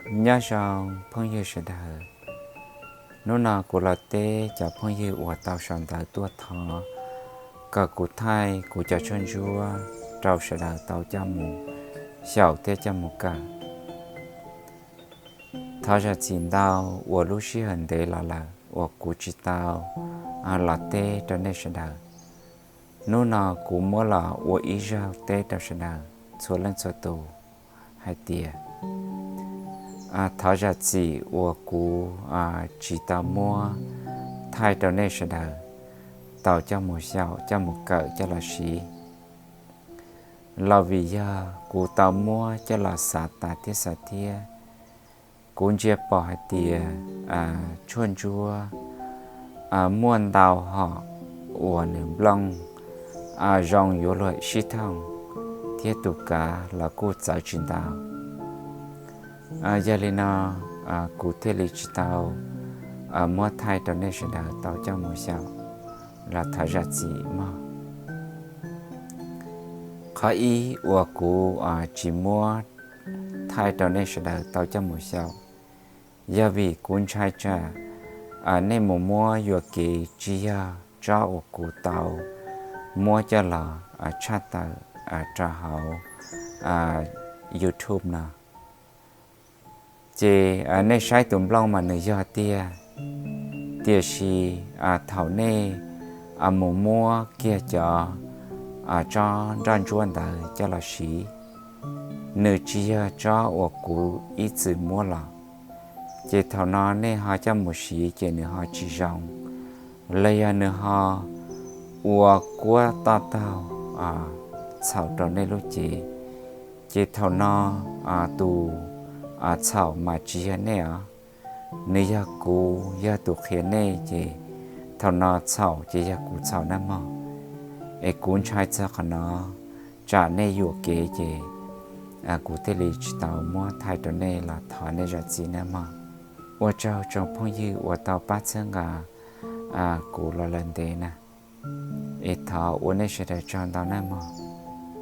Nyob zoo phooj ywg sawv daws, hnub no kuv los teb cov phooj ywg uas tau sau ntawv tuaj thov kom kuv thaij kuv cov tshuaj ntsuab rau sawv daws tau coj mus xyaum thiab coj mus kawm. Thov zam txim ntau uas lub sij hawm ntev los lawm uas kuv tsis tau los teb rau nej sawv daws. Hnub no kuv muab los ua ib zaug teb rau sawv daws txhua leej txhua tus hais tias thov zam txim uas kuv tsis tau muab thaij rau nej sawv daws tau coj mus xyaum coj mus kawm coj los siv, los vim yog kuv tau muab coj los xav tas thiab xav thiab. Kuv ntsia pom hais tias tshuaj ntsuab muaj ntau hom uas nws nplooj zoo yuav luag sib thooj thiab tus kav los kuj txawv tsis ntau. Yog li no kuv thiaj li tsis tau muab thaij rau nej sawv daws tau coj mus xyaum los thov zam txim mog. Qhov ib uas kuv tsis muab thaij rau nej sawv daws tau coj mus xyaum, yog vim kuv ntshai tsam nej mus muab yuam kev tsis yog tsob uas kuv tau muab coj los tshaj tawm rau hauv YouTube no. Ces nej saib tus nplooj mas nws yog tiag, tiam sis thaum nej mus muab kiag cov tsob nroj ntsuab ntawd coj los siv, nws tsis yog tsob uas kuv ib txwm muab los, ces thaum no nej ho coj mus siv ces nws ho tsis zoo. Los yog nws ho ua kuab toj taug txhaum rau nej lub cev, ces thaum no tus txhaum mas tsis yog nej os, nws yog kuv yog tus qhia nej, ces thaum no txhaum ces yog kuv txhaum nawb mog. Es kuv ntshai txog qhov no tsam nej yuam kev ces kuv thiaj li tsis tau muab thaij rau nej los thov nej zam txim nawb mog. Ua tsaug tsoom phooj ywg uas tau pab txhawb nqa kuv los lawm ntev na, es thov ua nej sawv daws tsaug ntau nawb mog.